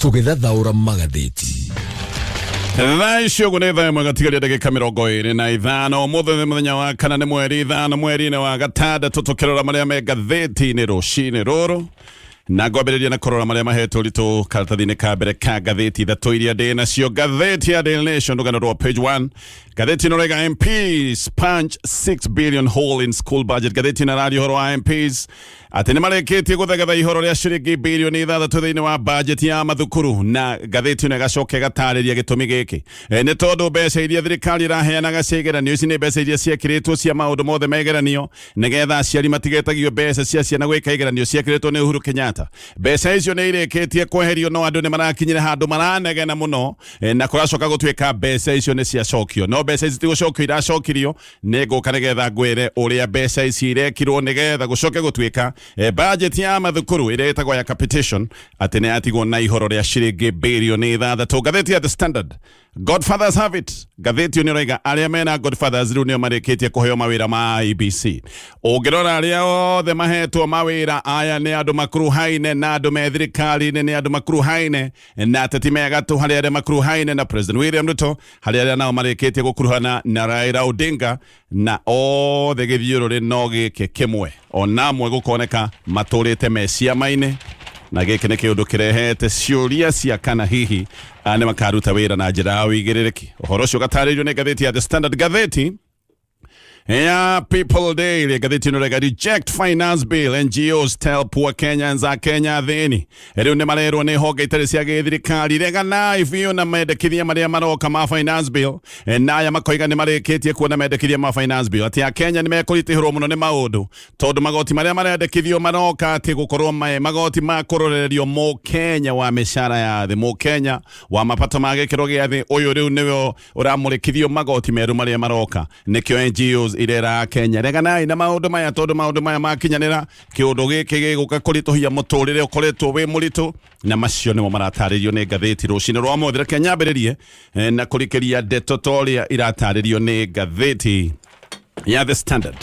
Tũgĩthathaũra magathĩti. Thaa icio ũguo nĩ thaa 1 gatigaria ndagĩka 25. Ũmũthĩ nĩ mũthenya wa kana, nĩ mweri 5 mweri-inĩ wa gatandatũ. Tũkĩrora marĩa me ngathĩti-inĩ rũcinĩ rũrũ, na ngwambĩrĩria na kũrora marĩa mahetwo ũritũ karatathi-inĩ ka mbere ka ngathĩti ithatũ iria ndĩ nacio. Ngathĩti ya Daily Nation, rũgano rwa page 1, ngathĩti ĩno raiga MPs punch 6 billion hole in school budget. Ngathĩti ĩno ĩraria ũhoro wa MPs atĩ nĩ marĩkĩtie gũthegetha ihoro rĩa ciringi birioni 6 thĩinĩ wa bajeti ya mathukuru, na ngathĩti ĩno ĩgacoka ĩgatarĩria gĩtũmi gĩkĩ. Nĩ tondũ mbeca iria thirikari ĩraheanaga cia igeranio ici nĩ mbeca iria ciekĩrĩtwo cia maũndũ mothe ma igeranio, nĩgetha aciari matigetagio mbeca cia ciana gwĩka igeranio, ciekĩrĩtwo nĩ Uhuru Kenyatta. Mbeca icio nĩ irĩkĩtie kweherio, no andũ nĩ marakinyire handũ maranegena mũno, na kũracoka gũtuĩka mbeca icio nĩ ciacokio. No mbeca ici ti gũcokio iracokirio. Nĩ ngũka nĩgetha ngwĩre ũrĩa mbeca ici irekirwo nĩgetha gũcoke gũtuĩka budget ya mathukuru ĩrĩa ĩtagwo ya capitation atĩ nĩ yatigwo na ihoro rĩa ciringi birioni 6. Ngathĩti ya The Standard, Godfathers have it. Ngathĩti ĩyo nĩ ĩroiga arĩa mena Godfathers rĩu nĩo marĩkĩtie kũheo mawĩra ma IEBC. Ũngĩrora arĩa othe mahetwo mawĩra aya nĩ andũ makuruhaine na andũ me thirikari-inĩ, nĩ andũ makuruhaine na ateti me gatũ, harĩ arĩa makuruhaine na President William Ruto, harĩ arĩa nao marĩkĩtie gũkuruhana na Raila Odinga, na othe gĩthiũrũrĩ no gĩkĩ kĩmwe, ona amwe gũkoneka matũrĩte me ciama-inĩ. Na gĩkĩ nĩ kĩũndũ kĩrehete ciũria cia kana hihi nĩ makaruta wĩra na njĩra ya ũigĩrĩrĩki. Ũhoro ũcio ũgatarĩrio nĩ ngathĩti ya The Standard. Ngathĩti ya People Daily, ngathĩti ĩno rega "Reject finance bill, NGOs tell poor Kenyans". A Kenya athĩni rĩu nĩ marerwo nĩ honge itarĩ cia gĩthirikari, reganai biũ na mendekithia marĩa maroka ma finance bill. Na aya makoiga nĩ marĩkĩtie kuona mendekithia ma finance bill, atĩ Akenya nĩ mekũritĩhĩrwo mũno nĩ maũndũ, tondũ magoti marĩa marendekithio maroka atĩ gũkorwo mae magoti ma kũrorererio Mũkenya wa mĩcara ya thĩ, Mũkenya wa mapato ma gĩkĩro gĩa thĩ. Ũyũ rĩu nĩwe ũramũrĩkithio magoti merũ marĩa maroka. Nĩkĩo NGOs irera Kenya, reganai na maũndũ maya, tondũ maũndũ maya makinyanĩra, kĩũndũ gĩkĩ gĩgũka kũritũhia mũtũrĩre ũkoretwo wĩ mũritũ. Na macio nĩmo maratarĩrio nĩ ngathĩti rũcinĩ rwa ũmũthĩ. Reke nyambĩrĩrie na kũrikĩria ndeto ta ũrĩa iratarĩrio nĩ ngathĩti ya The Standard.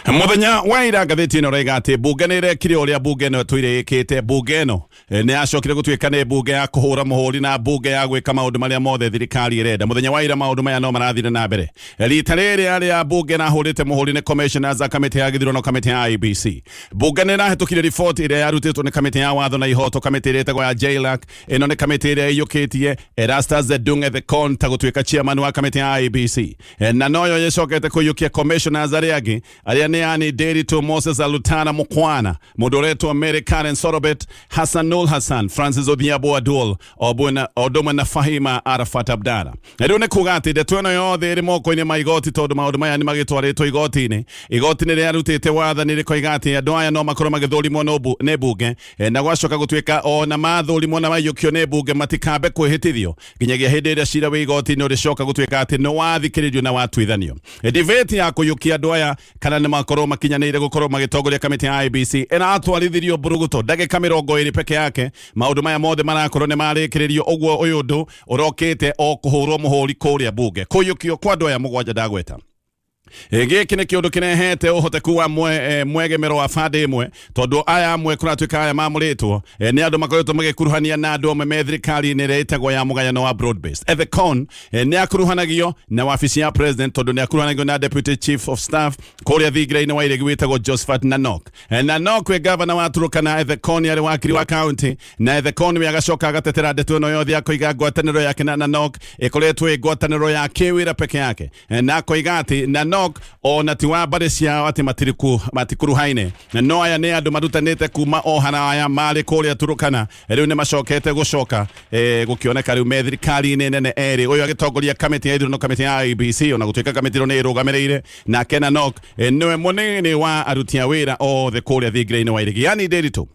Mũthenya wa ira, ngathĩti ĩno ĩroiga atĩ mbunge nĩ ĩrekire ũrĩa mbunge ĩno ĩtũire ĩkĩte. Mbunge ĩno nĩ yacokire gũtuĩka nĩ mbunge ya kũhũra mũhũri na mbunge ya gwĩka maũndũ marĩa mothe thirikari ĩrenda. Mũthenya wa ira maũndũ maya no marathire na mbere. Rita rĩrĩ arĩa mbunge ĩrahũrĩte mũhũri nĩ commissioners a kamĩtĩ ya gĩthurano, kamĩtĩ ya IEBC. Mbunge nĩ ĩrahĩtũkire riboti ĩrĩa yarutĩtwo nĩ kamĩtĩ ya watho na ihoto, kamĩtĩ ĩrĩa ĩtagwo ya JLAC. Ĩno nĩ kamĩtĩ ĩrĩa ĩiyũkĩtie Erastus Ndung'e Thekon ta gũtuĩka chairman wa kamĩtĩ ya IEBC, na noyo ĩcokete kũiyũkia commissioners arĩa angĩ, arĩa nĩ Anne Nderitu, Moses Alutana Mukwana, mũndũ ũretwo Mary Karen Sorobet, Hassan Nur Hassan, Francis Odhiambo Adol, o ũndũ ũmwe na Fahima Arafat Abdalla. Na rĩu nĩ kuga atĩ ndeto ĩno yothe ĩrĩ moko-inĩ ma igoti, tondũ maũndũ maya nĩ magĩtwarĩtwo igoti-inĩ. Igoti nĩ rĩarutĩte wathani rĩkoiga atĩ andũ aya no makorwo magĩthũrimwo nĩ mbunge, na gwacoka gũtuĩka ona mathũrimwo na maiyũkio nĩ mbunge, matikambe kwĩhĩtithio nginyagia hĩndĩ ĩrĩa cira wĩ igoti-inĩ ũrĩcoka gũtuĩka atĩ nĩ wathikĩrĩrio na watuithanio. Debate ya kũiyũkia andũ aya kana nĩ makorwo makinyanĩire gũkorwo magĩtongoria kamĩtĩ ya IEBC ĩratwarithirio mburuguto ndagĩka 20 peke yake. Maũndũ maya mothe marakorwo nĩ marĩkĩrĩrio ũguo. Ũyũ ũndũ ũrokĩte o kũhũrwo mũhũri kũrĩa mbunge, kũiyũkio kwa andũ aya mũgwanja ndagweta. Gĩkĩ nĩ kĩũndũ kĩrehete ũhoteku wa mwegemero wa bande ĩmwe, tondũ aya amwe kũratuĩka aya mamũrĩtwo nĩ andũ makoretwo magĩkuruhania na andũ amwe me thirikari-inĩ ĩrĩa ĩtagwo ya mũgayano wa broad based. Ethekon nĩ akuruhanagio na wabici ya president, tondũ nĩ akuruhanagio na deputy chief of staff kũrĩa thingira-inĩ wa iregi wĩtagwo Josephat Nanok. Nanok we gavana wa Turkana, Ethekon arĩ wakiri wa county, na Ethekon we agacoka agatetera ndeto ĩno yothe, akoiga ngwatanĩro yake na Nanok ĩkoretwo ĩ ngwatanĩro ya kĩwĩra peke yake, na akoiga atĩ Nanok ona ti wa mbarĩ ciao, atĩ matikuruhaine, no aya nĩ andũ marutanĩte kuma o haraya marĩ kũrĩa Turukana. Rĩu nĩ macokete gũcoka gũkĩoneka rĩu me thirikari-inĩ nene erĩ, ũyũ agĩtongoria kamĩtĩ ya ithurano, kamĩtĩ ya IEBC, ona gũtuĩka kamĩtĩ ĩno nĩ ĩrũgamĩrĩire, nake Nanok nĩwe mũnene wa aruti a wĩra othe kũrĩa thingira-inĩ wa iregi, yani Nderitu.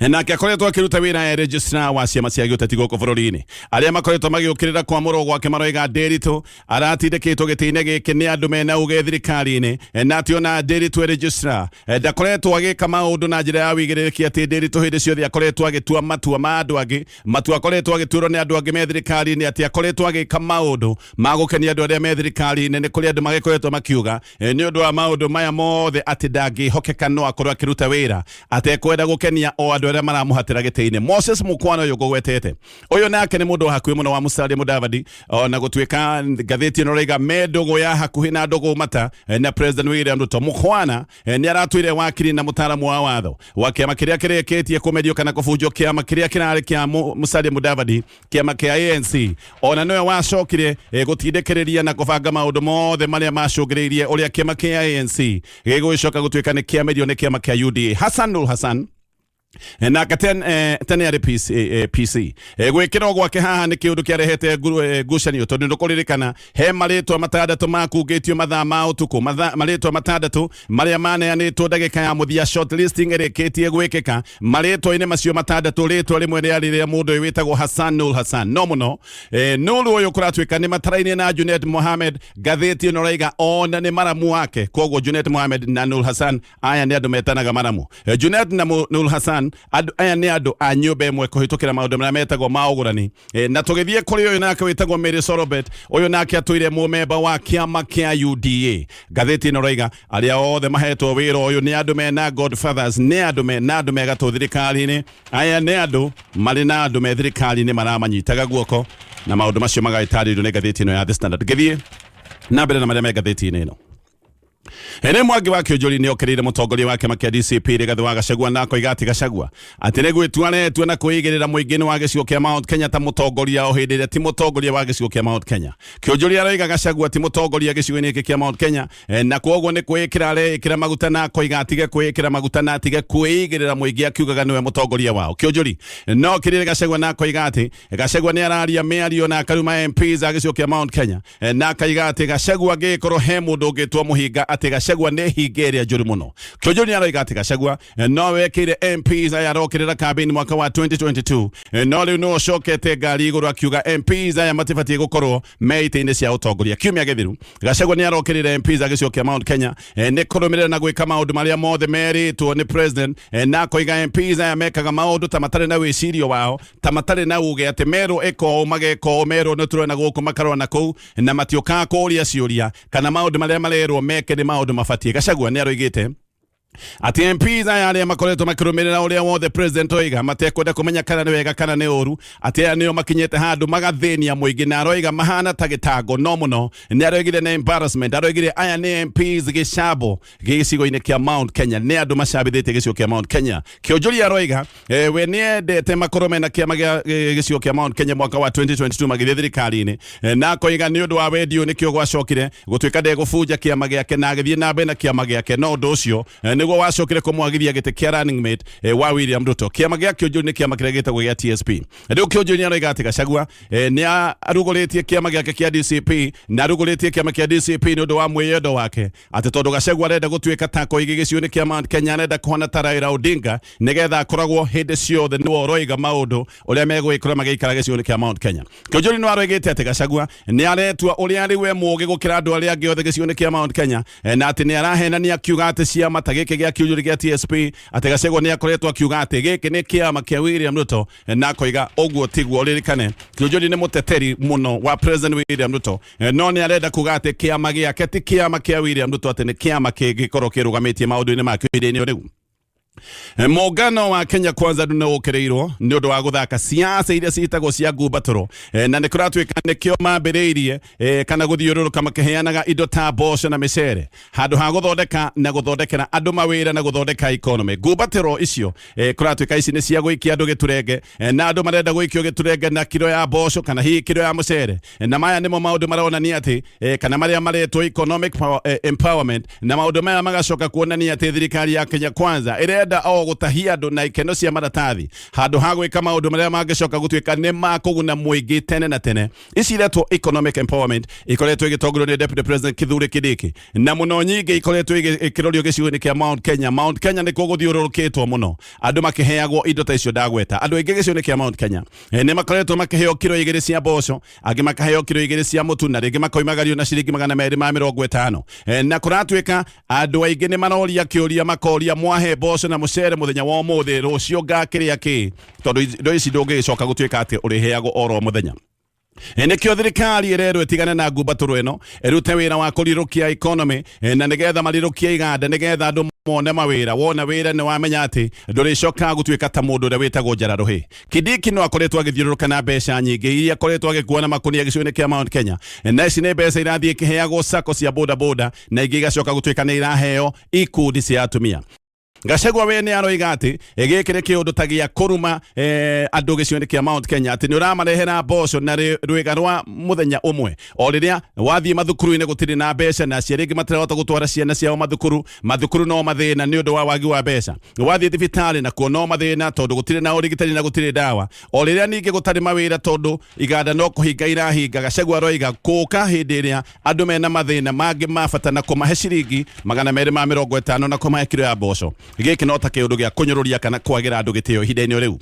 Nake akoretwo akĩruta wĩra e registrar wa ciama cia gĩũteti gũkũ bũrũri-inĩ. Arĩa makoretwo magĩũkĩrĩra kwamũrwo gwake maroiga Nderitu aratindĩkĩtwo gĩtĩ-inĩ gĩkĩ nĩ andũ mena uge thirikari-inĩ, na atĩ ona Nderitu e registrar ndakoretwo agĩka maũndũ na njĩra ya wĩigĩrĩrĩki, atĩ Nderitu hĩndĩ ciothe akoretwo agĩtua matua ma andũ angĩ, matua akoretwo agĩtuĩrwo nĩ andũ angĩ me thirikari-inĩ, atĩ akoretwo agĩka maũndũ ma gũkenia andũ arĩa me thirikari-inĩ. Nĩ kũrĩ andũ magĩkoretwo makiuga nĩ ũndũ wa maũndũ maya mothe atĩ ndangĩhokeka no akorwo akĩruta wĩra atekwenda gũkenia o o andũ arĩa maramũhatĩra gĩtĩ-inĩ. Moses Mukwana ũyũ ngũgwetete, ũyũ nake nĩ mũndũ wa hakuhĩ mũno wa Musalia Mudavadi, ona gũtuĩka ngathĩti ĩno raiga me ndũgũ ya hakuhĩ na ndũgũ mata na President William Ruto. Mukwana nĩ aratwire wakiri na mũtaaramu wa watho wa kĩama kĩrĩa kĩrĩkĩtie kũmerio kana kũbunjwo, kĩama kĩrĩa kĩrarĩ kĩa Musalia Mudavadi, kĩama kĩa ANC. Ona nĩwe wacokire gũtindĩkĩrĩria na kũbanga maũndũ mothe marĩa macũngĩrĩirie ũrĩa kĩama kĩa ANC gĩgũgĩcoka gũtuĩka nĩ kĩamerio nĩ kĩama kĩa UDA. Hassan Nur Hassan nake tene arĩ PC, PC. Gwĩkĩrwo gwake haha nĩ kĩũndũ kĩarehete ngucanio, tondũ ndũkũririkana he marĩtwa matandatũ makungĩtio mathaa ma ũtukũ, marĩtwa matandatũ marĩa maneanĩtwo ndagĩka ya mũthia shortlisting ĩrĩkĩtie gwĩkĩka. Marĩtwa-inĩ macio matandatũ, rĩtwa rĩmwe rĩarĩ rĩa mũndũ ũyũ wĩtagwo Hassan Nur Hassan. No mũno Nur ũyũ kũratuĩka nĩ matarainie na Junet Mohamed. Ngathĩti ĩno raiga ona nĩ maramu wake, koguo Junet Mohamed na Nur Hassan aya nĩ andũ metanaga maramu. Junet na Nur Hassan, andũ aya nĩ andũ a nyũmba ĩmwe kũhĩtũkĩra maũndũ marĩa metagwo ma ũgũrani. Na tũgĩthiĩ kũrĩ ũyũ nake wĩtagwo Mary Sorobet, ũyũ nake atũire mũmemba wa kĩama kĩa UDA. Ngathĩti ĩno raiga arĩa othe mahetwo wĩra ũyũ nĩ andũ mena godfathers, nĩ andũ mena andũ megatũ thirikari-inĩ. Aya nĩ andũ marĩ na andũ me thirikari-inĩ maramanyitaga guoko, na maũndũ macio magagĩtarĩrio nĩ ngathĩti ĩno ya The Standard. Ngĩthiĩ na mbere na marĩa me ngathĩti-inĩ ĩno, Ene Mwangi wa Kĩũnjũri nĩ okĩrĩire mũtongoria wa kĩama kĩa DCP Rigathĩ wa Gachagua na akoiga atĩ Gachagua atĩ nĩ gwĩtua aretua na kwĩigĩrĩra mũingĩ-inĩ wa gĩcigo kĩa Mount Kenya ta mũtongoria o hĩndĩ ĩrĩa ti mũtongoria wa gĩcigo kĩa Mount Kenya. Kĩũnjũri aroiga Gachagua ti mũtongoria gĩcigo-inĩ gĩkĩ kĩa Mount Kenya, na kwoguo nĩ kwĩĩkĩra areĩkĩra maguta, na akoiga atige kwĩĩkĩra maguta na atige kwĩigĩrĩra mũingĩ akiugaga nĩwe mũtongoria wao. Kĩũnjũri no okĩrĩire Gachagua na akoiga atĩ Gachagua nĩ araria mĩario na akaruma MPs a gĩcigo kĩa Mount Kenya, na akaiga atĩ Gachagua angĩgĩkorwo he mũndũ ũngĩtwo mũhinga, atĩ Gachagua nĩ hinga ĩrĩa njũru mũno. Kĩũnjũri nĩ aroiga atĩ Gachagua no wekĩire MPs aya arokĩrĩra kambĩini mwaka wa 2022, no rĩu nĩwe ũcokete ngari igũrũ akiuga MPs aya matibatiĩ gũkorwo me itĩ-inĩ cia ũtongoria. Kiumia gĩthiru Gachagua nĩ arokĩrĩire MPs a gĩcigo kĩa Mount Kenya nĩ kũrũmĩrĩra na gwĩka maũndũ marĩa mothe merĩtwo nĩ president, na akoiga MPs aya mekaga maũndũ ta matarĩ na wĩcirio wao, ta matarĩ na uge, atĩ merwo ĩka ũũ mageka ũũ, merwo nĩ tũrona gũkũ makarora kũu, na matiũkaga kũũria ciũria kana maũndũ marĩa marerwo meke nĩ maũndũ mabatiĩ. Gachagua nĩ aroigĩte atĩ MPs aya arĩa makoretwo makĩrũmĩrĩra ũrĩa wothe president oiga matekwenda kũmenya kana nĩ wega kana nĩ ũru, atĩ aya nĩo makinyĩte handũ magathĩnia mũingĩ, na aroiga mahana ta gĩtango. No mũno nĩ aroigire nĩ embarrassment, aroigire aya nĩ MPs gĩcambo gĩcigo-inĩ kĩa Mount Kenya, nĩ andũ macambithĩtie gĩcigo kĩa Mount Kenya. Kĩũnjũri aroiga we nĩendete makorwo mena kĩama gĩa gĩcigo kĩa Mount Kenya mwaka wa 2022 magĩthiĩ thirikari-inĩ, na akoiga nĩ ũndũ wa wendi ũyũ nĩkĩo gwacokire gũtuĩka ndegũbunja kĩama gĩake na agĩthiĩ na mbere na kĩama gĩake, no ũndũ ũcio nĩguo wacokire kũmwagithia gĩtĩ kĩa running mate wa William Ruto. Kĩama gĩa Kĩũnjũri nĩ kĩama kĩrĩa gĩtagwo gĩa TSP. Rĩu Kĩũnjũri nĩ aroiga atĩ Gachagua nĩ arugũrĩtie kĩama gĩake kĩa DCP, na arugũrĩtie kĩama kĩa DCP nĩ ũndũ wa mwĩyendo wake, atĩ tondũ Gachagua arenda gũtuĩka ta koigi gĩcigo-inĩ kĩa Mount Kenya, arenda kũhana ta Raila Odinga nĩgetha akoragwo hĩndĩ ciothe nĩwe ũroiga maũndũ ũrĩa megũgĩkorwo magĩikara gĩcigo-inĩ kĩa Mount Kenya. Kĩũnjũri nĩ aroigĩte atĩ Gachagua nĩ aretua ũrĩa arĩ we mũũgĩ gũkĩra andũ arĩa angĩ othe gĩcigo-inĩ kĩa Mount Kenya, na atĩ nĩ arahenania akiuga atĩ ciama ta gĩkĩ gĩa Kĩũnjũri gĩa TSP, atĩ Gachagua nĩ akoretwo akiuga atĩ gĩkĩ nĩ kĩama kĩa William Ruto, na akoiga ũguo tiguo. Ririkane Kĩũnjũri nĩ mũteteri mũno wa President William Ruto, no nĩ arenda kuga atĩ kĩama gĩake ti kĩama kĩa William Ruto, atĩ nĩ kĩama kĩngĩkorwo kĩrũgamĩtie maũndũ-inĩ ma kĩhinda-inĩ rĩu. Muungano wa Kenya Kwanza nĩ ũkĩrĩirwo nĩ ũndũ wa gũthaka siasa iria ciĩtagwo cia ngumbatũro, na nĩ kũratuĩka nĩkĩo mambĩrĩirie kana gũthiũrũrũka makĩheanaga indo ta mboco na mĩcere handũ ha gũthondeka na gũthondekera andũ mawĩra na gũthondeka economy. Ngumbatĩro icio kũratuĩka ici nĩ cia gũikia andũ gĩturenge, na andũ marenda gũikio gĩturenge na kiro ya mboco kana hihi kiro ya mũcere, na maya nĩmo maũndũ maronania atĩ kana marĩa maretwo economic empowerment, na maũndũ maya magacoka kuonania atĩ thirikari ya Kenya Kwanza ĩrenda o gũtahia andũ na ikeno cia maratathi handũ ha gwĩka maũndũ marĩa mangĩcoka gũtuĩka nĩ makũguna mũingĩ tene na tene. Ici iretwo economic empowerment ikoretwo ĩgĩtongorio nĩ Deputy President Kithure Kindiki, na mũno nyingĩ ikoretwo ĩkĩrorio gĩcigo-inĩ kĩa Mount Kenya. Mount Kenya nĩkuo gũthiũrũrũkĩtwo mũno andũ makĩheagwo indo ta icio ndagweta. Andũ aingĩ gĩcigo-inĩ kĩa Mount Kenya nĩ makoretwo makĩheo kiro 2 cia mboco, angĩ makaheo kiro 2 cia mũtu, na rĩngĩ makoimagario na ciringi 250. Na kũratuĩka andũ aingĩ nĩ maroria kĩũria, makoria mwahe mboco na mũcere mũthenya wa ũmũthĩ, rũciũ ngakĩrĩa kĩ? Tondũ indo ici ndũngĩgĩcoka gũtuĩka atĩ ũrĩheagwo oro mũthenya. Nĩkĩo thirikari ĩrerwo ĩtigane na ngumbatũrũ ĩno, ĩrute wĩra wa kũrirũkia economy, na nĩgetha marirũkie iganda nĩgetha andũ Mone mawĩra, wona wĩra nĩ wamenya atĩ ndũrĩcokaga gũtuĩka ta mũndũ ũrĩa wĩtagwo Njara Rũhĩ. Kindiki no akoretwo agĩthiũrũrũka na mbeca nyingĩ iria akoretwo agĩkua na makunia gĩcigo-inĩ kĩa Mount Kenya, na ici nĩ mbeca irathiĩ ikĩheagwo sacco cia bodaboda na ingĩ igacoka gũtuĩka nĩ iraheo ikundi cia atumia. Gachagua we nĩ aroiga atĩ gĩkĩ nĩ kĩũndũ ta gĩa kũruma andũ gĩcigo-inĩ kĩa Mount Kenya, atĩ nĩ ũramarehera mboco na rwĩga rwa mũthenya ũmwe, o rĩrĩa wathiĩ mathukuru-inĩ gũtirĩ na mbeca na aciari aingĩ matirahota gũtwara ciana ciao mathukuru. Mathukuru no mathĩna nĩ ũndũ wa wagi wa mbeca. Wathiĩ thibitarĩ nakuo no mathĩna tondũ gũtirĩ na ũrigitani na gũtirĩ ndawa, o rĩrĩa ningĩ gũtarĩ mawĩra tondũ iganda no kũhinga irahinga. Gachagua aroiga kũka hĩndĩ ĩrĩa andũ mena mathĩna mangĩ ma bata na kũmahe ciringi 250 na kũmahe kiro ya mboco, gĩkĩ no ta kĩũndũ gĩa kũnyũrũria kana kwagĩra andũ gĩtĩo ihinda-inĩ rĩu.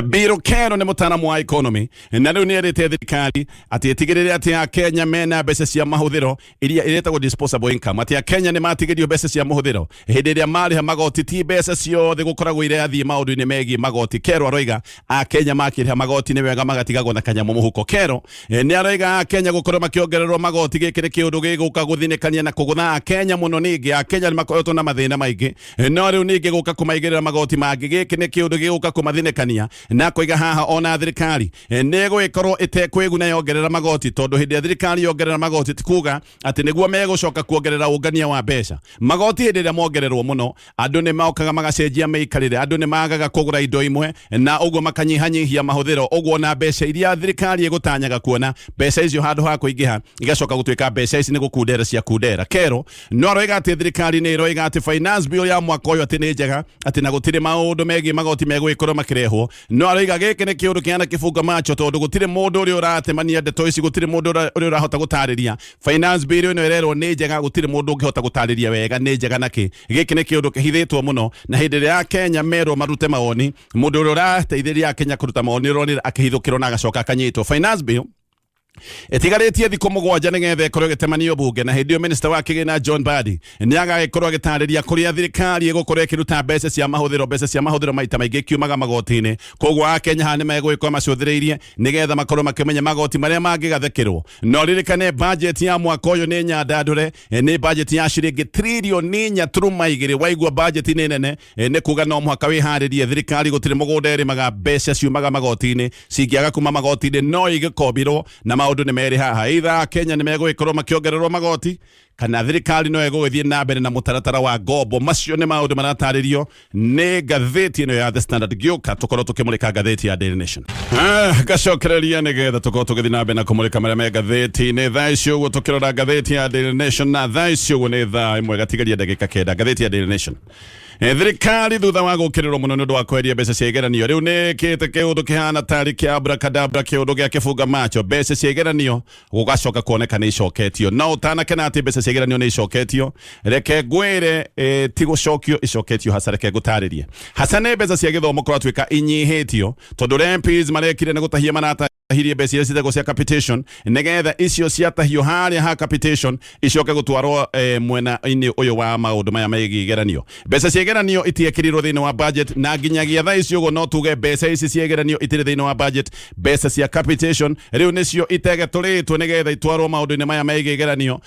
Bill Kero nĩ mũtaaramu wa economy na rĩu nĩ erĩte thirikari atĩ ĩtigĩrĩre atĩ Akenya mena mbeca cia mahũthĩro iria iretagwo disposable income, atĩ Akenya nĩ matigĩrio mbeca cia mahũthĩro hĩndĩ ĩrĩa marĩha magoti, ti mbeca ciothe gũkoragwo irathiĩ maũndũ-inĩ megiĩ magoti. Kero aroiga Akenya makĩrĩha magoti nĩ wega magatigagwo na kanyamũ mũhuko. Kero nĩ aroiga Akenya gũkorwo makĩongererwo magoti gĩkĩ nĩ kĩũndũ gĩgũka gũthinĩkania na kũgũtha Akenya mũno. Ningĩ Akenya nĩ makoretwo na mathĩna maingĩ, no rĩu ningĩ gũka kũmaigĩrĩra magoti mangĩ, gĩkĩ nĩ kĩũndũ gĩgũka kũmathinĩkania, na koiga haha ona thirikari nĩ ĩgũgĩkorwo ĩtekwĩguna yongerera magoti, tondũ hĩndĩ ĩrĩa thirikari yongerera magoti ti kuga atĩ nĩguo megũcoka kuongerera ũngania wa mbeca. Magoti hĩndĩ ĩrĩa mongererwo mũno, andũ nĩ mokaga magacenjia mĩikarĩre, andũ nĩ magaga kũgũra indo imwe na ũguo makanyihanyihia mahũthĩro, ũguo na mbeca iria thirikari ĩgũtanyaga kuona, mbeca icio handũ ha kũingĩha igacoka gũtuĩka mbeca ici nĩ gũkundera cia kundera. Kero no aroiga atĩ thirikari nĩ ĩroiga atĩ finance bill ya mwaka ũyũ atĩ nĩ njega, atĩ na gũtirĩ maũndũ megiĩ magoti megũgĩkorwo makĩrehwo, no aroiga gĩkĩ nĩ kĩũndũ kĩhana kĩbunga macho, tondũ gũtirĩ mũndũ ũrĩa ũratemania ndeto ici, gũtirĩ mũndũ ũrĩa ũrahota gũtarĩria finance bill ĩno ĩrerwo nĩ njega, gũtirĩ mũndũ ũngĩhota gũtarĩria wega nĩ njega nakĩ. Gĩkĩ nĩ kĩũndũ kĩhithĩtwo mũno, na hĩndĩ ĩrĩa Akenya merwo marute mawoni, mũndũ ũrĩa ũrateithĩrĩria Akenya kũruta mawoni ũronire akĩhithũkĩrwo na agacoka akanyitwo. Finance bill ĩtigarĩtie thikũ 7 nĩgetha ĩkorwo ĩgĩtemanio bunge, na hĩndĩ ĩyo minister wa kĩgĩna John Mbadi nĩ agagĩkorwo agĩtarĩria kũrĩa thirikari ĩgũkorwo ĩkĩruta mbeca cia mahũthĩro. Mbeca cia mahũthĩro maita maingĩ kiumaga magoti-inĩ, koguo Akenya haha nĩ megũgĩkorwo macũthĩrĩirie nĩgetha makorwo makĩmenya magoti marĩa mangĩgathĩkĩrwo. No ririkane budget ya mwaka ũyũ nĩ nyandandũre, nĩ budget ya ciringi tririoni 4.2. Waigua budget nĩ nene, nĩ kuga no mũhaka wĩharĩrie. Thirikari gũtirĩ mũgũnda ĩrĩmaga, mbeca ciumaga magoti-inĩ. Cingĩaga kuma magoti-inĩ no igĩkombirwo, na maũndũ nĩ merĩ haha: either Kenya nĩ megũgĩkorwo makĩongererwo magoti kana thirikari no ĩgũgĩthiĩ na mbere na mũtaratara wa ngombo. Macio nĩ maũndũ maratarĩrio nĩ ngathĩti ĩno ya The Standard. Ngĩũka tũkorwo tũkĩmũrĩka ngathĩti ya Daily Nation. Ngacokereria nĩgetha tũkorwo tũgĩthiĩ na mbere na kũmũrĩka marĩa me ngathĩti-inĩ. Thaa ici ũguo tũkĩrora ngathĩti ya Daily Nation, na thaa ici ũguo nĩ thaa 1 gatigaria ndagĩka 9. Ngathĩti ya Daily Nation: Thirikari thutha wa gũkĩrĩrwo mũno nĩ ũndũ wa kweheria mbeca cia igeranio, rĩu nĩ ĩkĩte kĩũndũ kĩhana tarĩ kĩa abracadabra, kĩũndũ gĩa kĩbunga macho. Mbeca cia igeranio gũgacoka kuoneka nĩ icoketio. No ũtanakena atĩ mbeca cia igeranio nĩ icoketio, reke ngwĩre ti gũcokio icoketio hasa. Reke ngũtarĩrie hasa nĩ mbeca cia gĩthomo kũratuĩka inyihĩtio, tondũ ũrĩa MPs marekire nĩ gũtahia maratahirie mbeca iria ciĩtagwo cia capitation, nĩgetha icio ciatahio harĩa ha capitation icoke gũtwarwo mwena-inĩ ũyũ wa maũndũ maya megiĩ igeranio. Mbeca cia igeranio itiekĩrirwo thĩinĩ wa budget, na nginyagia thaa ici ũguo no tuge mbeca ici cia igeranio itirĩ thĩinĩ wa budget. Mbeca cia capitation rĩu nĩcio itegetũrĩtwo nĩgetha itwarwo maũndũ-inĩ maya megiĩ igeranio.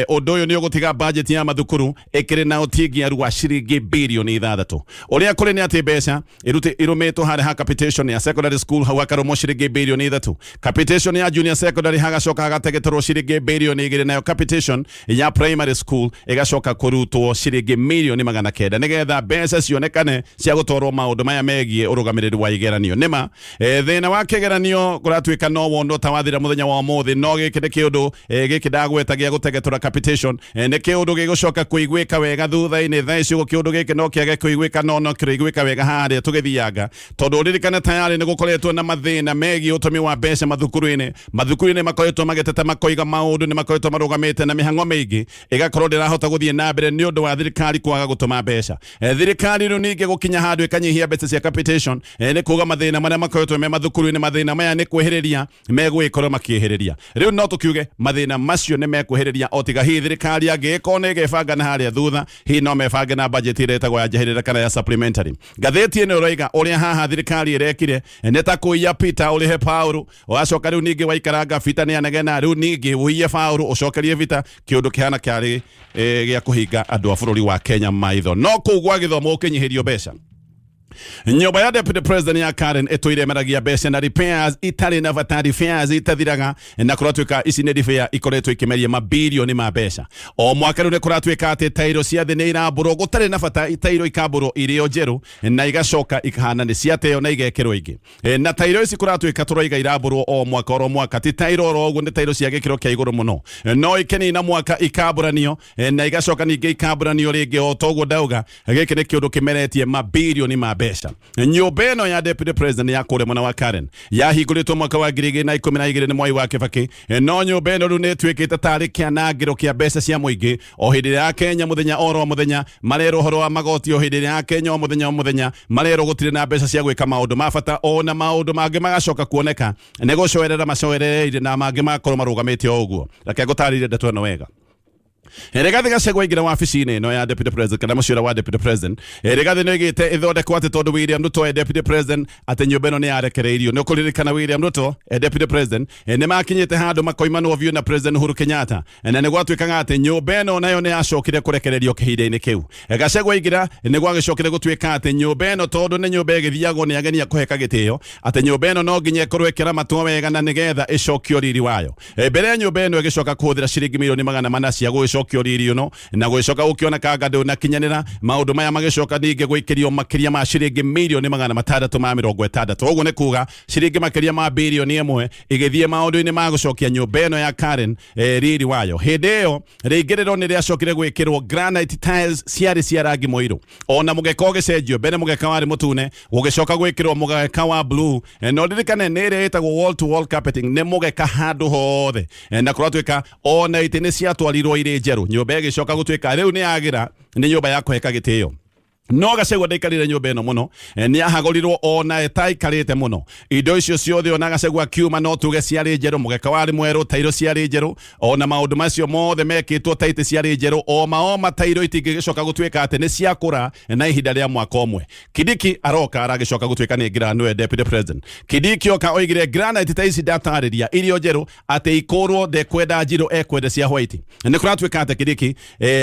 Ũndũ ũyũ nĩ ũgũtiga budget ya mathukuru ĩkĩrĩ na ũtingiaru wa ciringi birioni 6. Ũrĩa kũrĩ nĩ atĩ mbeca irute irũmĩtwo harĩa ha capitation ya secondary school, hau hakarũmwo ciringi birioni 3. Capitation ya junior secondary hagacoka hagategeterwo ciringi birioni 2, nayo capitation ya primary school ĩgacoka kũrutwo ciringi mirioni 900 nĩgetha mbeca cionekane cia gũtwarwo maũndũ maya megiĩ ũrũgamĩrĩri wa igeranio. Nĩma thĩna wa kĩgeranio kũratuĩka no wonwo ta wathira mũthenya wa ũmũthĩ, no gĩkĩ nĩ kĩũndũ gĩkĩ ndagweta gĩa gũtegetũra capitation nĩ kĩũndũ gĩgũcoka kũiguĩka wega thutha-inĩ. Thaa ici ũguo kĩũndũ gĩkĩ no kĩage kũiguĩka, no kĩrĩiguĩka wega harĩa tũgĩthianga, tondũ ũririkane tayarĩ nĩ gũkoretwo na mathĩna megiĩ ũtũmi wa mbeca mathukuru-inĩ. Mathukuru-inĩ makoretwo magĩteta, makoiga maũndũ nĩ makoretwo marũgamĩte na mĩhang'o mĩingĩ ĩgakorwo ndĩrahota gũthiĩ na mbere nĩ ũndũ wa thirikari kwaga gũtũma mbeca. Thirikari rĩu ningĩ gũkinya handũ ĩkanyihia mbeca cia capitation, nĩ kuga mathĩna marĩa makoretwo me mathukuru-inĩ, mathĩna maya nĩ kwĩhĩrĩria megũgĩkorwo makĩhĩrĩria. Rĩu no tũkiuge mathĩna macio nĩ mekwĩhĩrĩria, o tiga hihi thirikari angĩgĩkorwo nĩ ĩgebanga na harĩa thutha, hihi no mebange na budget ĩrĩa ĩtagwo ya njehĩrĩra kana ya supplementary. Ngathĩti ĩno ĩroiga ũrĩa haha thirikari ĩrekire nĩ ta kũiya Peter ũrĩhe Paul, ũgacoka rĩu ningĩ waikaranga Peter nĩ anegena, rĩu ningĩ ũiye Paul ũcokerie Peter, kĩũndũ kĩhana kĩarĩ gĩa kũhinga andũ a bũrũri wa Kenya maitho. No kũu gwa gĩthomo gũkĩnyihĩrio mbeca. Nyũmba ya deputy president ya Karen ĩtũire ĩmeragia mbeca na repairs itarĩ na bata, repairs itathiraga, na kũratuĩka ici nĩ repair ikoretwo ikĩmeria mabirioni ma mbeca o mwaka. Rĩu nĩ kũratuĩka atĩ tairo cia thĩ nĩ irambũrwo gũtarĩ na bata, tairo ikambũrwo irĩ o njerũ na igacoka ikahana nĩ ciateo na igekĩrwo ingĩ. Na tairo ici kũratuĩka tũroiga irambũrwo o mwaka oro mwaka, ti tairo oro ũguo, nĩ tairo cia gĩkĩro kĩa igũrũ mũno. No ikenina mwaka ikambũranio, na igacoka ningĩ ikambũranio rĩngĩ. O toguo ndauga, gĩkĩ nĩ kĩũndũ kĩmeretie mabirioni ma mbeca. Nyũmba ĩno ya deputy president ya kũrĩa mwena wa Karen yahingũrĩtwo mwaka wa 2012 nĩ Mwai wa Kibaki. No nyũmba ĩno rĩu nĩ ĩtuĩkĩte tarĩ kĩanangĩro kĩa mbeca cia mũingĩ, o hĩndĩ ĩrĩa ya Kenya mũthenya oro mũthenya marerwo ũhoro wa magoti, o hĩndĩ ĩrĩa ya Kenya o mũthenya o mũthenya marerwo gũtirĩ na mbeca cia gwĩka maũndũ ma bata, ona maũndũ mangĩ magacoka kuoneka nĩ gũcoerera macoerereire na mangĩ magakorwo marũgamĩte o ũguo. Reke ngũtarĩrie ndeto ĩno wega. Rigathi Gachagua aingĩra wabici-inĩ ĩno ya deputy president kana mũciĩ ũrĩa wa deputy president, Rigathi nĩ oigĩte ĩthondekwo atĩ tondũ William Ruto e deputy president, atĩ nyũmba ĩno nĩ yarekereirio. Nĩ ũkũririkana William Ruto e deputy president, nĩ makinyĩte handũ makoimanwo biũ na President Uhuru Kenyatta, na nĩ gwatuĩkaga atĩ nyũmba ĩno nayo nĩ yacokire kũrekererio kĩhinda-inĩ kĩu. Gachagua aingĩra nĩ gwagĩcokire gũtuĩka atĩ nyũmba ĩno, tondũ nĩ nyũmba ĩgĩthiagwo nĩ ageni a kũheka gĩtĩo, atĩ nyũmba ĩno no nginya ĩkorwo ĩkĩramatwo wega na nĩgetha ĩcokio riri wayo. Mbere ya nyũmba ĩno ĩgĩcoka kũhũthĩra ciringi milioni 400 cia gũgĩcokio riri ĩno, na gũgĩcoka gũkĩoneka anga ndũnakinyanĩra, maũndũ maya magĩcoka ningĩ gwĩkĩrio makĩria ma ciringi milioni 660. Ũguo nĩ kuga ciringi makĩria ma 1 birioni igĩthiĩ maũndũ-inĩ ma gũcokia nyũmba ĩno ya Karen riri wayo. Hĩndĩ ĩyo rĩingĩrĩro nĩ rĩacokire gwĩkĩrwo granite tiles ciarĩ cia rangi mũirũ, ona mũgeka ũgĩcenjio. Mbere mũgeka warĩ mũtune, gũgĩcoka gwĩkĩrwo mũgeka wa blue. No ririkane nĩ ĩrĩa ĩtagwo wall to wall carpeting, nĩ mũgeka handũ hothe. Na kũratuĩka ona itĩ nĩ ciatwarirwo irĩ njerũ. Nyũmba ĩgĩcoka gũtuĩka rĩu nĩ yagĩra nĩ nyũmba ya kũheka gĩtĩo. No Gachagua ndaikarire nyũmba ĩno mũno. Nĩ ahagũrirwo ona ĩtaikarĩte mũno. Indo icio ciothe ona Gachagua akiuma no tuge ciarĩ njerũ, mũgeka warĩ mwerũ, tairo ciarĩ njerũ, ona maũndũ macio mothe mekĩtwo ta itĩ ciarĩ njerũ. Oma oma tairo itingĩgĩcoka gũtuĩka atĩ nĩ ciakũra na ihinda rĩa mwaka ũmwe. Kindiki aroka aragĩcoka gũtuĩka nĩ ngira nĩwe deputy president. Kindiki oka oigire granite ta ici ndatarĩria irio njerũ atĩ ikũrwo, ndekwenda njirũ, ekwenda cia white. Nĩ kũratuĩka atĩ Kindiki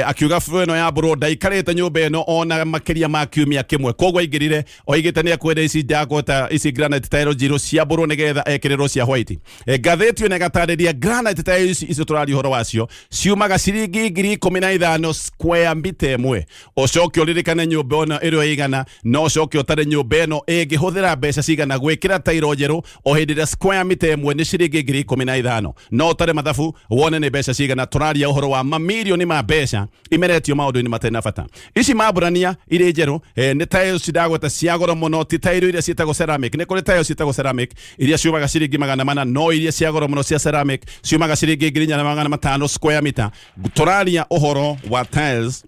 akiuga ĩno ya mbũrwo ndaikarĩte nyũmba ĩno ona makĩria ma kiumia kĩmwe, koguo aingĩrire oigĩte nĩ ekwenda ici ndagweta ici granite tile njirũ cia mbũrwo nĩgetha ekĩrĩrwo cia white. Ngathĩti ĩno ĩgatarĩria granite tile ici icio tũraria ũhoro wacio ciumaga ciringi 15,000 square mita ĩmwe. Ũcoke ũririkane nyũmba ĩno ĩrĩa ĩigana, na ũcoke ũtare nyũmba ĩno ĩngĩhũthĩra mbeca cigana gwĩkĩra tairo njerũ, o hĩndĩ ĩrĩa square mita ĩmwe nĩ ciringi 15,000. No ũtare mathabu wone nĩ mbeca cigana. Tũraria ũhoro wa mamirioni ma mbeca imeretio maũndũ-inĩ matarĩ na bata. Ici mambũrania irĩ njerũ, nĩ tiles ndagweta cia goro mũno, ti tairo iria ciĩtagwo ceramic. Nĩ kũrĩ tiles ciĩtagwo ceramic iria ciumaga ciringi 400, no iria cia goro mũno cia ceramic ciumaga ciringi 4,500 square meter. Tũraria ũhoro wa tiles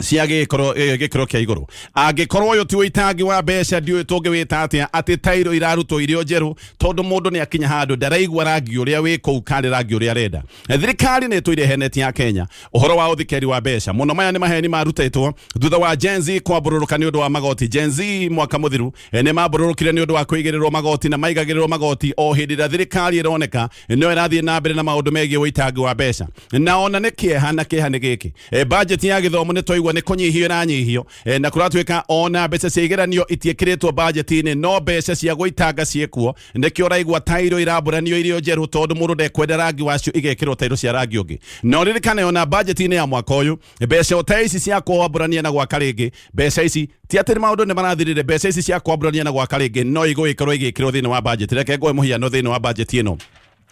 cia gĩkĩro gĩkĩro kĩa igũrũ. Angĩkorwo ũyũ ti ũitangi wa mbeca, ndiũĩ tũngĩwĩta atĩa, atĩ tairo irarutwo irio njerũ tondũ mũndũ nĩ akinya handũ ndaraigua rangi ũrĩa wĩ kũu karĩ rangi ũrĩa arenda. Thirikari nĩ ĩtũire henetie ya Kenya ũhoro wa ũthikeri wa mbeca mũno. Maya nĩ maheni marutĩtwo thutha wa Gen Z kwambũrũrũka nĩ ũndũ wa magoti. Gen Z mwaka mũthiru nĩ mambũrũrũkire nĩ ũndũ wa kũigĩrĩrwo magoti, na maigagĩrĩrwo magoti o hĩndĩ ĩrĩa thirikari ĩroneka no ĩrathiĩ na mbere na maũndũ megiĩ ũitangi wa mbeca. Na ona nĩ kĩeha, na kĩeha nĩ gĩkĩ, budget ya gĩthomo nĩ twaigua nĩ kũnyihio ĩranyihio, na kũratuĩka ona mbeca cia igeranio itiĩkĩrĩtwo budget-inĩ, no mbeca cia gũitanga ciĩkuo. Nĩkĩo ũraigua tairo irambũranio irio njerũ tondũ mũndũ ndekwenda rangi wacio, igekĩrwo tairo cia rangi ũngĩ. Na ũririkane ona budget-inĩ ya mwaka ũyũ mbeca o ta ici cia kwambũrania na gwaka rĩngĩ, mbeca ici ti atĩ maũndũ nĩ marathirire, mbeca ici cia kwambũrania na gwaka rĩngĩ no igũgĩkorwo igĩkĩrwo thĩinĩ wa budget. Reke ngũhe mũhiano thĩinĩ wa budget ĩno.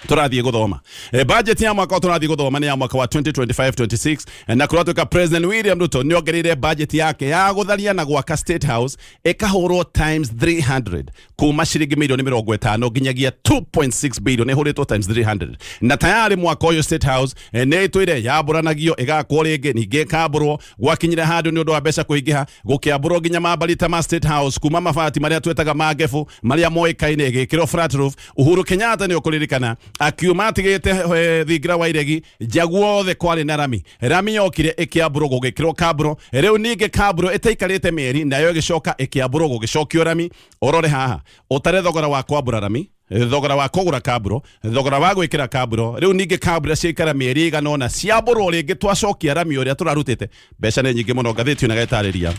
Tũrathiĩ gũthoma budget ya mwaka tũrathiĩ gũthoma nĩ ya mwaka wa 2025-26, na kũratuĩka President William Ruto nĩ ongereire budget yake ya gũtharia na gwaka State House ĩkahũrwo times 300, kuma ciringi milioni 50 nginyagia 2.6 billion, ĩhũrĩtwo times 300. Na tayari mwaka ũyũ State House nĩ ĩtũire yambũranagio, ĩgakwo rĩngĩ, ningĩ ĩkambũrwo. Gwakinyire handũ nĩ ũndũ wa mbeca kũingĩha, gũkĩambũrwo nginya mambarita ma State House, kuma mabati marĩa twetaga mangebu marĩa moĩkaine, ĩgĩkĩrwo flat roof. Uhuru Kenyatta, nĩ ũkũririkana, akiuma atigĩte thingira wa iregi nja guothe kwarĩ na rami. Rami yokire ĩkĩambũrwo, gũgĩkĩrwo kambũro. Rĩu ningĩ kambũro ĩtaikarĩte mĩeri nayo ĩgĩcoka ĩkĩambũrwo, gũgĩcokio rami. Ũrore haha ũtare thogora wa kwambũra rami, thogora wa kũgũra kambũro, thogora wa gwĩkĩra kambũro. Rĩu ningĩ kambũro ciaikara mĩeri ĩigana ũna ciambũrwo rĩngĩ, twacokia rami ũrĩa tũrarutĩte. Mbeca nĩ nyingĩ mũno. Ngathĩti ona getarĩria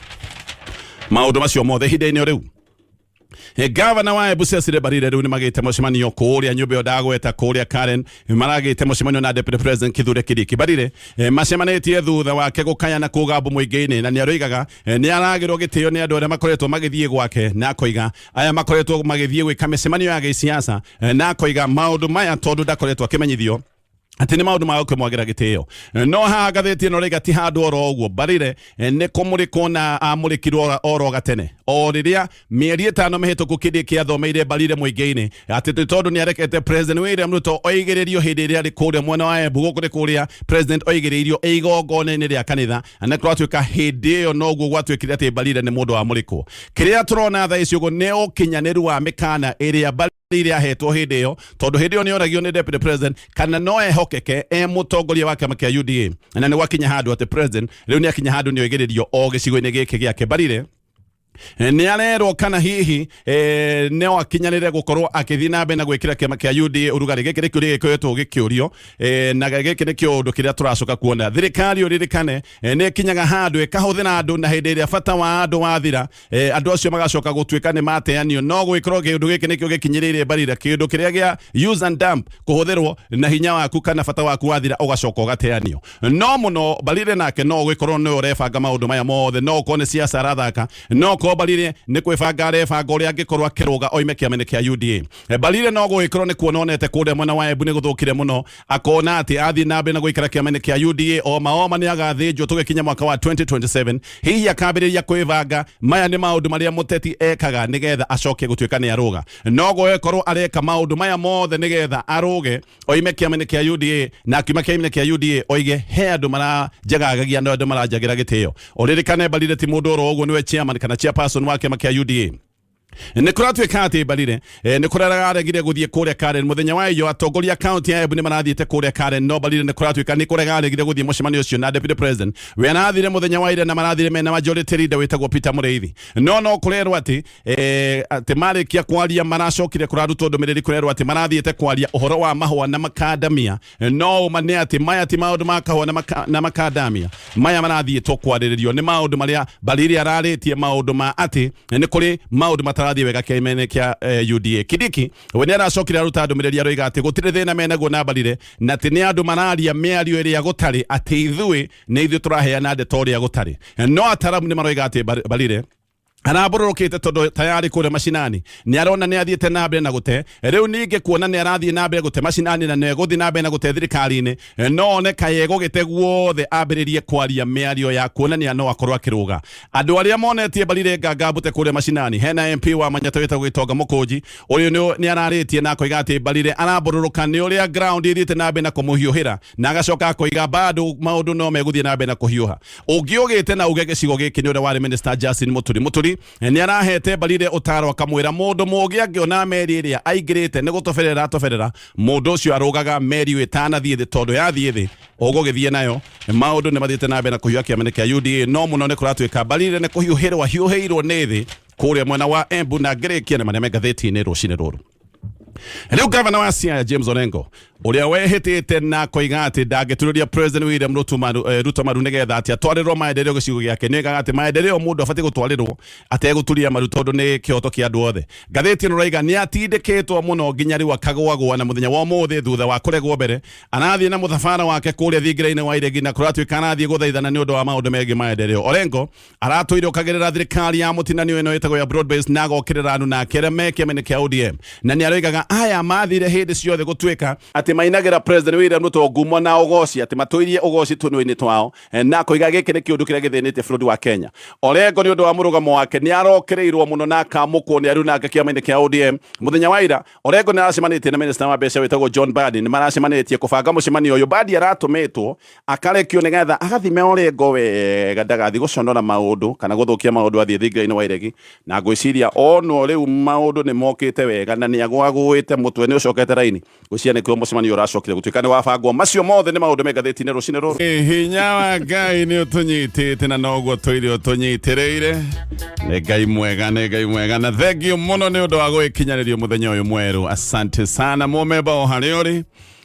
maũndũ macio mothe. Ihinda-inĩ o rĩu, gavana wa Embu Cecily Mbarire rĩu nĩ magĩte mũcemanio kũrĩa nyũmba ĩyo ndagweta kũrĩa Karen, maragĩte mũcemanio na Deputy President Kithure Kindiki. Mbarire macemanĩtie thutha wake gũkayana kũgambo mũingĩ-inĩ, na nĩ aroigaga nĩ aragĩrwo gĩtĩo nĩ andũ arĩa makoretwo magĩthiĩ gwake, na akoiga aya makoretwo magĩthiĩ gwĩka mĩcemanio ya gĩsiasa, na akoiga maũndũ maya tondũ ndakoretwo akĩmenyithio atĩ nĩ maũndũ ma gũkĩmwagĩra gĩtĩo. No haha ngathĩti ĩno rĩiga ti handũ oro ũguo Mbarire nĩ kũmũrĩkwo na amũrĩkirwo oro gatene o rĩrĩa mĩeri 5 mĩhĩtũku kĩndĩ kĩathomeire Mbarire mũingĩ-inĩ atĩ nĩ tondũ nĩ arekete President William Ruto oigĩrĩrio hĩndĩ ĩrĩa arĩ kũrĩa mwena wa Embu. Gũkũ nĩ kũrĩa President oigĩrĩirio igongona-inĩ rĩa kanitha, na kũratuĩka hĩndĩ ĩyo noguo gwatuĩkire atĩ Mbarire nĩ mũndũ wamũrĩkwo. Kĩrĩa tũrona thaa ici ũguo nĩ ũkinyanĩru wa mĩkana ĩrĩa Mbarire ahetwo hĩndĩ ĩyo, tondũ hĩndĩ ĩyo nĩ oragio nĩ Deputy President kana no ehokeke e mũtongoria wa kĩama kĩa UDA, na nĩ gwakinya handũ atĩ President rĩu nĩ akinya handũ nĩ oigĩrĩrio o gĩcigo-inĩ gĩkĩ gĩake. Mbarire nĩ arerwo kana hihi no akinyanĩre gũkorwo akĩthiĩ na mbere na gwĩkĩra kĩama kĩa UDA ũrugarĩ. Gĩkĩ nĩ kĩũria gĩkoretwo gĩkĩũrio, na gĩkĩ nĩ kĩũndũ kĩrĩa tũracoka kuona. Thirikari, ũririkane, nĩ ĩkinyaga handũ ĩkahũthĩra andũ, na hĩndĩ ĩrĩa bata wa andũ wathira, andũ acio magacoka gũtuĩka nĩ mateanio. No gwĩkorwo kĩũndũ gĩkĩ nĩkĩo gĩkinyĩrĩire Mbarire, kĩũndũ kĩrĩa gĩa use and dump, kũhũthĩrwo na hinya waku kana bata waku wathira ũgacoka ũgateanio. No mũno Mbarire nake no gũgĩkorwo nĩwe ũrebanga maũndũ maya mothe, no ũkorwo nĩ siasa arathaka, no ũkorwo Mbarire nĩ kwĩbanga arebanga ũrĩa angĩkorwo akĩrũga oime kĩama-inĩ kĩa UDA. Mbarire no gũgĩkorwo nĩ kuona onete kũrĩa mwena wa Embu nĩ gũthũkire mũno, akona atĩ athiĩ na mbere na gũikara kĩama-inĩ kĩa UDA oma oma nĩ agathĩnjwo tũgĩkinya mwaka wa 2027. Hihi akambĩrĩria kwĩbanga. Maya nĩ maũndũ marĩa mũteti ekaga nĩgetha acoke gũtuĩka nĩ arũga. No gũgĩkorwo areka maũndũ maya mothe nĩgetha arũge oime kĩama-inĩ kĩa UDA, na akiuma kĩama-inĩ kĩa UDA oige he andũ maranjagagagia na andũ maranjagĩra gĩtĩo. Ũririkane Mbarire ti mũndũ oro ũguo, nĩwe chairman kana chairperson wa kĩama kĩa UDA. Nĩ kũratuĩka atĩ Mbarire nĩ kũrararegire gũthiĩ kũrĩa Karen mũthenya wa iyo. Atongoria kaunti ya Embu nĩ marathiĩte kũrĩa Karen, no Mbarire nĩ kũratuĩka nĩ kũregaregire gũthiĩ mũcemanio ũcio na Deputy President. We arathire mũthenya wa ira na marathire mena majority leader wĩtagwo Peter Mũrĩithi. No kũrerwo atĩ atĩ marĩkia kwaria maracokire kũrarutwo ndũmĩrĩri, kũrerwo atĩ marathiĩte kwaria ũhoro wa mahũa na makandamia. No ũma nĩ atĩ maya ti maũndũ ma kahũa na makandamia. Maya marathiĩtwo kwarĩrĩrio nĩ maũndũ marĩa Mbarire ararĩtie, maũndũ ma atĩ nĩ kũrĩ maũndũ matarathiĩ wega kĩama-inĩ kĩa UDA. Kindiki we nĩ aracokire aruta ndũmĩrĩri, aroiga atĩ gũtirĩ thĩna menaguo na Mbarire, na atĩ nĩ andũ mararia mĩario ĩrĩa gũtarĩ, atĩ ithuĩ nĩ ithuĩ tũraheana ndeto ũrĩa gũtarĩ. No ataramu nĩ maroiga atĩ Mbarire arambũrũrũkĩte tondũ tayari kũrĩa macinani nĩ arona nĩ athiĩte na mbere na gũte. Rĩu ningĩ kuona nĩ arathiĩ na mbere gũte macinani na nĩ egũthiĩ na mbere na gũte thirikari-inĩ, no one kaĩ egũgĩte guothe ambĩrĩrie kwaria mĩario ya kuonania no akorwo akĩrũga. Andũ arĩa monetie Mbarire nganga mbute kũrĩa macinani, hena MP wa Manyata wĩtagwo Gĩtonga Mũkũnji. Ũyũ nĩ ararĩtie na akoiga atĩ Mbarire arambũrũrũka nĩ ũrĩa ground ĩthiĩte na mbere na kũmũhiũhĩra, na agacoka akoiga bado maũndũ no megũthiĩ na mbere na kũhiũha. Ũngĩ ũgĩte na uge gĩcigo gĩkĩ nĩ ũrĩa warĩ minister Justin Muturi. Muturi nĩ arahete Mbarire ũtaro, akamwĩra mũndũ mũũgĩ angĩona meri ĩrĩa aingĩrĩte nĩ gũtoberera atoberera, mũndũ ũcio arũgaga meri ĩyo ĩtanathiĩ thĩ, tondũ yathiĩ thĩ ũgũgĩthiĩ nayo. Maũndũ nĩ mathiĩte na mbere na kũhiũha kĩama-inĩ kĩa UDA, no mũno nĩ kũratuĩka Mbarire nĩ kũhiũhĩrwo ahiũhĩirwo nĩ thĩ kũrĩa mwena wa Embu. Na ngĩrĩkia nĩ marĩa me ngathĩti-inĩ rũcinĩ rũrũ. Rĩu gavana wa Siaya James Orengo, ũrĩa wehĩtĩte na koiga atĩ ndangĩturĩria President William Ruto maru, Ruto maru nĩgetha atĩ atwarĩrwo maendeleo gĩcigo gĩake, nĩ oigaga atĩ maendeleo mũndũ abatiĩ gũtwarĩrwo ategũturia maru tondũ nĩ kĩhoto kĩa andũ othe. Ngathĩti ĩno raiga nĩ atindĩkĩtwo mũno nginya rĩu akagwagwa, na mũthenya wa ũmũthĩ thutha wa kũregwo mbere arathiĩ na mũthabara wake kũrĩa thingira-inĩ wa iregi, na kũratuĩka arathiĩ gũthaithana nĩ ũndũ wa maũndũ megiĩ maendeleo. Orengo aratũire ũkagĩrĩra thirikari ya mũtinanio ĩno ĩtagwo ya broad based, na agokĩrĩra andũ nake arĩa me kĩama-inĩ kĩa ODM, na nĩ aroigaga Ũroiga aya mathire hĩndĩ ciothe gũtuĩka atĩ mainagĩra President William Ruto ngumo na ũgoci, atĩ matũirie ũgoci tũnua-inĩ twao, na akoiga gĩkĩ nĩ kĩũndũ kĩrĩa gĩthĩnĩtie bũrũri wa Kenya. Orengo nĩ ũndũ wa mũrũgamo wake nĩ arokereirwo mũno na akamũkwo nĩ aruna ake kĩama-inĩ kĩa ODM. Mũthenya wa ira Orengo nĩ aracemanĩtie na minister wa mbeca wĩtagwo John Mbadi, nĩ maracemanĩtie kũbanga mũcemanio ũyũ. Mbadi aratũmĩtwo akarekio nĩgetha agathime Orengo wega ndagathi gũconora maũndũ kana gũthũkia maũndũ athiĩ thingira-inĩ wa iregi, na ngwĩciria onwo rĩu maũndũ nĩ mokĩte wega na nĩ agwagũĩte mũtwe nĩ ũcokete raini. Ngwĩciria nĩkĩo mũcemanio ũracokire gũtuĩka nĩ wabangwo. Macio mothe nĩ maũndũ me ngathĩti-inĩ rũcinĩ rũrũ. Hinya wa Ngai nĩ ũtũnyitĩte na noguo tũire ũtũnyitĩrĩire. Nĩ Ngai mwega, nĩ Ngai mwega, na thengiũ mũno nĩ ũndũ wa gũgĩkinyanĩrio mũthenya ũyũ mwerũ. Asante sana mũmemba o harĩa ũrĩ.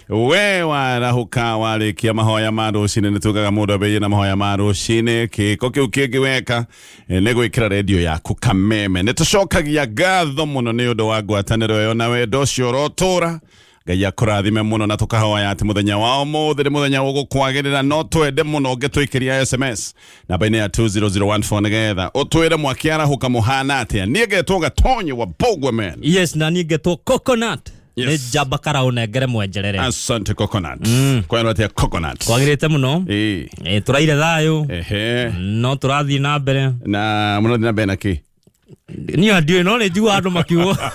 We warahũka warĩkia mahoya ma rũcinĩ, nĩ tugaga mũndũ ambĩrĩrie na mahoya ma rũcinĩ. Kĩko kĩu kĩngĩ weka nĩ gwĩkĩra redio yaku kameme. Nĩ tũcokagia ngatho mũno nĩ ũndũ wa ngwatanĩro ĩyo na wendo ũcio ũrotũra. Ngai akũrathime mũno, na tũkahoya atĩ mũthenya wa ũmũthĩ nĩ mũthenya ũgũkwagĩrĩra. No twende mũno ũngĩtũikĩria SMS namba-inĩ ya 20014 nĩgetha ũtwĩre mwakĩarahũka mũhana atĩa. Niĩ ngetwo Gatonyi wa Bogwe man. Yes, na niĩ ngetwo Coconut. Yes. Nĩ njamba karaũ nengere mwenjerere. Asante Coconut. Kwendwo atĩa Coconut? Kwagĩrĩte mũno. Ĩĩ. Tũraire thayũ. Ehe. No tũrathiĩ na mbere. Na mũrathiĩ na mbere na kĩ? Niĩ ndiũĩ, no nĩ njiguaga andũ makiuga.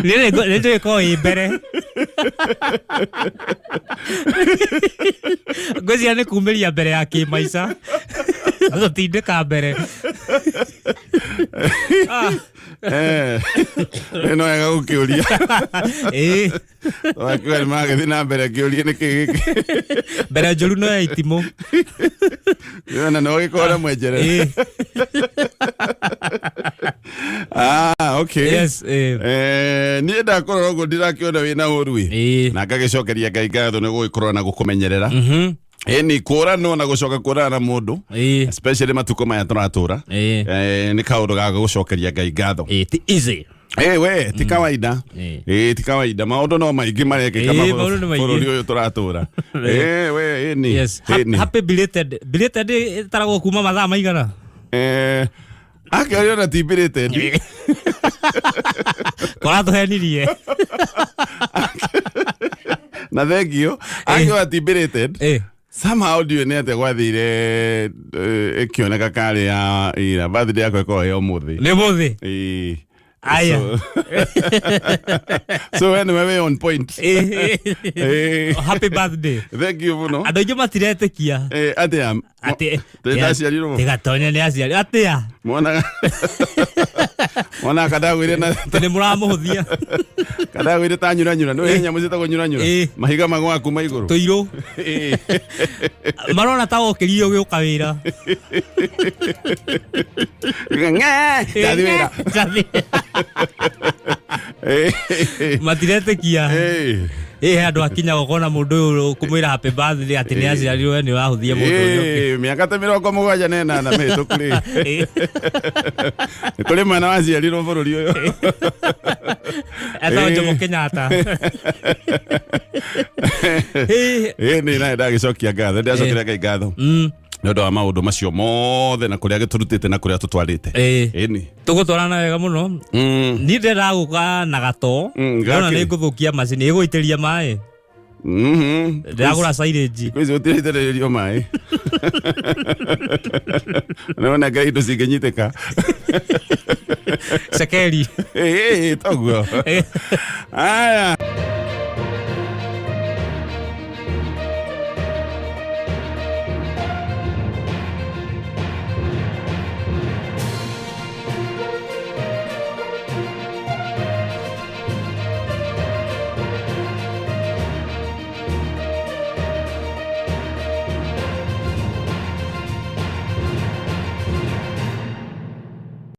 Niĩ nĩ njũĩ korwo ĩ mbere. Ngwĩciria nĩ kumĩria mbere ya kĩmaica. Gũtindĩka mbere. No wega gũkĩũria. Ĩĩ. Wakiuga nĩ maragĩthiĩ na mbere kĩũria nĩ kĩ gĩkĩ. Mbere njũru no ya itimũ. Na no gĩkorwo na mwenjerere. Ĩĩ. Ah, okay. Yes, ĩĩ. Niĩ ndakorora ũguo ndirakĩona wĩna ũru ĩ. Ĩĩ. Na ngagĩcokeria Ngai ngatho nĩ gũgĩkorwo na gũkũmenyerera. Ĩni kũranwo na gũcoka kũrana na mũndũ. Ĩĩ. Especially matukũ maya tũratũra. Ĩĩ. Nĩ kaũndũ ga gũcokeria Ngai ngatho. Ĩĩ, ti easy. We ti kawaida. Ti kawaida, maũndũ no maingĩ marekĩka Maũndũ nĩ maingĩ. bũrũri ũyũ tũratũra. We ĩni. Yes. Ĩni. Happy belated. Belated ĩtaragwo kuma mathaa maigana? Akĩorio na ti belated. Koratũhenirie. Na thengio akĩoya ti belated. Somehow ndiũĩ nĩ atĩa gwathire, ĩkĩoneka karĩ ya ira, birthday yakwa ĩkoragwo ĩ ũmũthĩ. Nĩ mũthĩ. Ĩĩ. Aya. So we nĩwe wĩ on point. Happy birthday. Thank you mũno. Andũ aingĩ matiretĩkia. Atĩa? Atĩ Ndaciarirwo. Tigatonya nĩ aciari. Atĩa? Mwana mwana kadagwire na Nĩ mũramũhũthia. Kadagwire ta nyura nyura. Nĩ nyamũ ciĩtagwo nyura nyura. Mahiga magwaga kuma igũrũ. Tũirũ. Marona ta wokĩrire ũgĩũka wĩra. Ng'e, ndathi wĩra. Ndathi. Matiretĩkia. Ĩ he andũ akinya gũkona mũndũ ũyũ kũmwĩra happy birthday atĩ nĩ aciarirwo, we nĩ ũrahũthia mũndũ ũyũ ũngĩ. Mĩaka ta 78 mĩhĩtũku rĩ, nĩ kũrĩ mwana waciarirwo bũrũri ũyũ. Etagwo Jomo Kenyatta. Ĩ nĩ nawe ndagĩcokia ngatho, ndĩracokeria Ngai ngatho nĩ ũndũ wa maũndũ macio mothe na kũrĩa gĩtũrutĩte na kũrĩa tũtwarĩte. Ĩni. Tũgũtwarana wega mũno. Niĩ ndĩrenda gũka na gato. Ndona Gakĩ? nĩ ngũthũkia macini ĩgũitĩria maĩ. Ndĩragũra silage. Kwĩ gũtirĩ maĩ, nĩwona ngai indo cingĩnyitĩka. Cekeri. Ĩ, toguo aya.